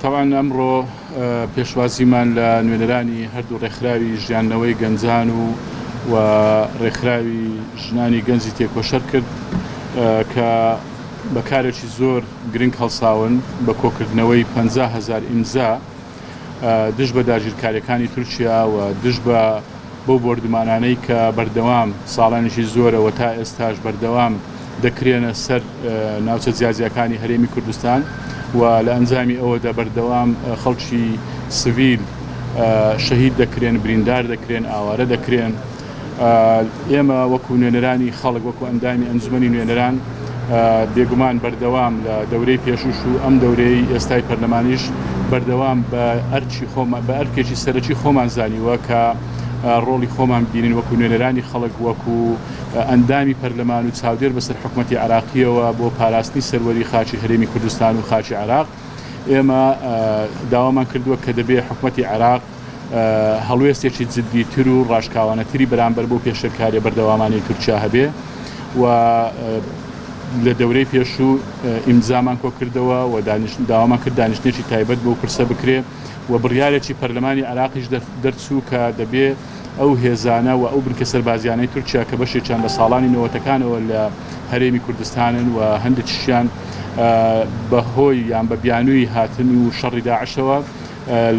تەبعەن ئەمڕۆ پێشوازیمان لە نوێنەرانی هەردوو ڕێکخراوی ژیاندنەوەی گەنجان و و ڕێکخراوی ژنانی گەنجی تێکۆشەر کرد کە بە کارێکی زۆر گرنگ هەڵساون بە کۆکردنەوەی 50 هەزار ئیمزا دژ بە داگیرکاریەکانی تورکیا و دژ بە بەو بۆردومانانەی کە بەردەوام ساڵانێکی زۆرە و تا ئێستاش بەردەوام دەکرێنە سەر ناوچە جیاجیاکانی هەرێمی کوردستان و لە ئەنجامی ئەوەدا بەردەوام خەڵکی سڤیل شەهید دەکرێن، بریندار دەکرێن، ئاوارە دەکرێن. ئێمە وەکو نوێنەرانی خەڵک، وەکو ئەندامی ئەنجومەنی نوێنەران بێگومان بەردەوام لە دەورەی پێشوش و ئەم دەورەی ئێستای پەرلەمانیش بەردەوام بە ئەرکی خۆمان بە ئەرکێکی سەرەکی خۆمان زانیوە کە ڕۆڵی خۆمان ببینین وەکو نوێنەرانی خەڵک وەکو ئەندامی پەرلەمان و چاودێر بەسەر حکومەتی عێراقیەوە بۆ پاراستنی سەروەری خاکی هەرێمی کوردستان و خاکی عێراق ئێمە داوامان کردووە کە دەبێ حکومەتی عێراق هەڵوێستێکی جددیتر و ڕاشکاوانەتری بەرامبەر بەو پێشێلکاریە بەردەوامانەی تورکیا هەبێ و لە دەورەی پێشوو ئیمزامان کۆکردەوە و داوامان کرد دانیشتنێکی تایبەت بەو پرسە بکرێ و بڕیارێکی پەرلەمانی عێراقیش دەرچوو کە دەبێ ئەو هێزانە و ئەو بنکە سەربازیانەی تورکیا کە بەشێکیان لە ساڵانی نەوەتەکانەوە لە هەرێمی کوردستانن و هەندێکیشیان بە هۆی یان بە بیانووی هاتن و شەڕی داعشەوە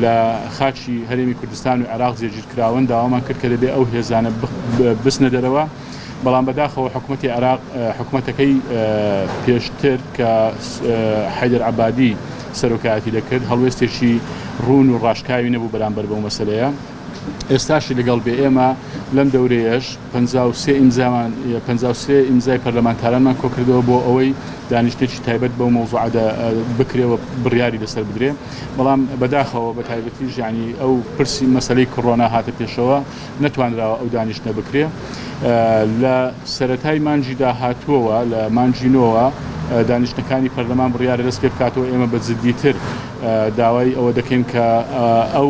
لە خاکی هەرێمی کوردستان و عێراق جێگیرکراون، داوامان کرد کە دەبێت ئەو هێزانە بچنە دەرەوە، بەڵام بەداخەوە حکومەتی عێراق حکومەتەکەی پێشتر کە حەیدەر عەبادی سەرۆکایەتی دەکرد هەڵوێستێکی ڕوون و ڕاشکاوی نەبوو بەرامبەر بەو مەسەلەیە. ئێستاشی لەگەڵ بێ ئێمە لەم دەورەیەش 53 ئیمزامان 53 ئیمزای پەرلەمانتارانمان کۆکردەوە بۆ ئەوەی دانیشتنێکی تایبەت بەو مەوزوعەدا بکرێ و بڕیاری لەسەر بدرێ. بەڵام بەداخەوە بە تایبەتیش یانی ئەو پرسی مەسەلەی کڕۆنا هاتە پێشەوە نەتوانراوە ئەو دانیشتنە بکرێ لە سەرەتای مانگی داهاتووەوە لە مانگی نۆوە دانیشتنەکانی پەرلەمان بڕیارە دەست پێ بکاتەوە ئێمە بە جدیتر داوای ئەوە دەکەین کە ئەو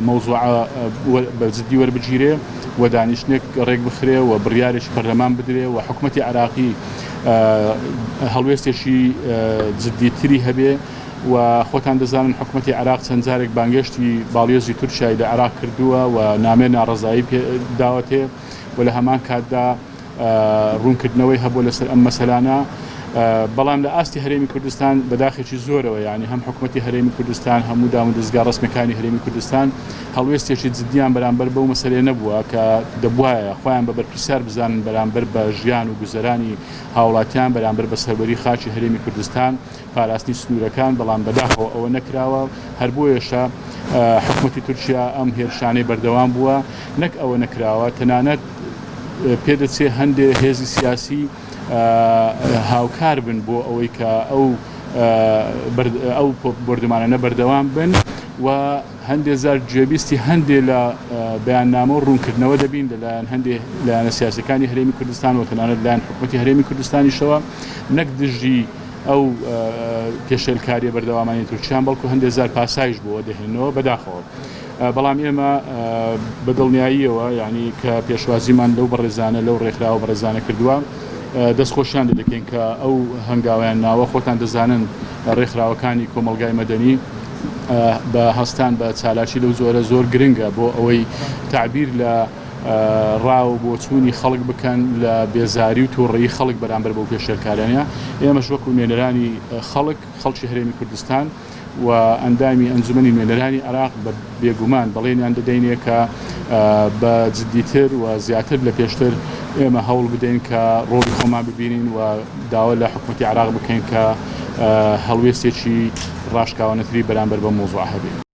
مەوزوعە بە جدی وەربگیرێ و دانیشتنێک ڕێک بخرێ و بڕیارێکی پەرلەمان بدرێ و حکومەتی عێراقی هەڵوێستێکی جدیتری هەبێ و خۆتان دەزانن حکومەتی عێراق چەند جارێک بانگێشتی باڵیۆزی تورکیای لە عێراق کردووە و نامەی ناڕەزایی پێ داوەتێ و لە هەمان کاتدا ڕوونکردنەوەی هەبووە لەسەر ئەم مەسەلانە. بەڵام لە ئاستی هەرێمی کوردستان بەداخێکی زۆرەوە یانی هەم حکومەتی هەرێمی کوردستان هەموو دامودەزگا ڕەسمیەکانی هەرێمی کوردستان هەڵوێستێکی جدیان بەرامبەر بەو مەسەلەیە نەبووە کە دەبوایە خۆیان بە بەرپرسیار بزانن بەرامبەر بە ژیان و گوزەرانی هاوڵاتیان بەرامبەر بە سەروەری خاکی هەرێمی کوردستان پاراستنی سنوورەکان، بەڵام بەداخەوە ئەوە نەکراوە، هەر بۆیەشە حکومەتی تورکیا ئەم هێرشانەی بەردەوام بووە، نەک ئەوە نەکراوە، تەنانەت پێدەچێ هەندێ هێزی سیاسی هاوکار بن بۆ ئەوەی کە ئەو ئەو بۆردومانانە بەردەوام بن و هەندێ جار گوێبیستی هەندێ لە بەیاننامە و ڕوونکردنەوە دەبین لەلایەن هەندێ لایەنە سیاسیەکانی هەرێمی کوردستان و تەنانەت لایەن حکومەتی هەرێمی کوردستانیشەوە نەک دژی ئەو پێشێلکاریە بەردەوامانی تورکیان بەڵکو هەندێ جار پاسایش بۆ دەهێنەوە بەداخەوە بەڵام ئێمە بە دڵنیاییەوە یعنی کە پێشوازیمان لەو بەڕێزانە لەو ڕێکخراوە بەڕێزانە کردووە دەستخۆشیان لێ دەکەین کە ئەو هەنگاویان ناوە خۆتان دەزانن ڕێکخراوەکانی کۆمەڵگای مەدەنی بە هەستان بە چالاکی لەو جۆرە زۆر گرنگە بۆ ئەوەی تەعبیر لە ڕا و بۆچوونی خەڵک بکەن لە بێزاری و تووڕەیی خەڵک بەرامبەر بەو پێشێلکاریانە ئێمەش وەکو نوێنەرانی خەڵک خەڵکی هەرێمی کوردستان و ئەندامی ئەنجومەنی نوێنەرانی عێراق بە بێگومان بەڵێنیان دەدەینێ کە بە جدیتر و زیاتر لە پێشتر ئێمە هەوڵ بدەین کە ڕۆڵی خۆمان ببینین و داوا لە حکومەتی عێراق بکەین کە هەڵوێستێکی ڕاشکاوانەتری بەرامبەر بەم مەوزوعە هەبێ.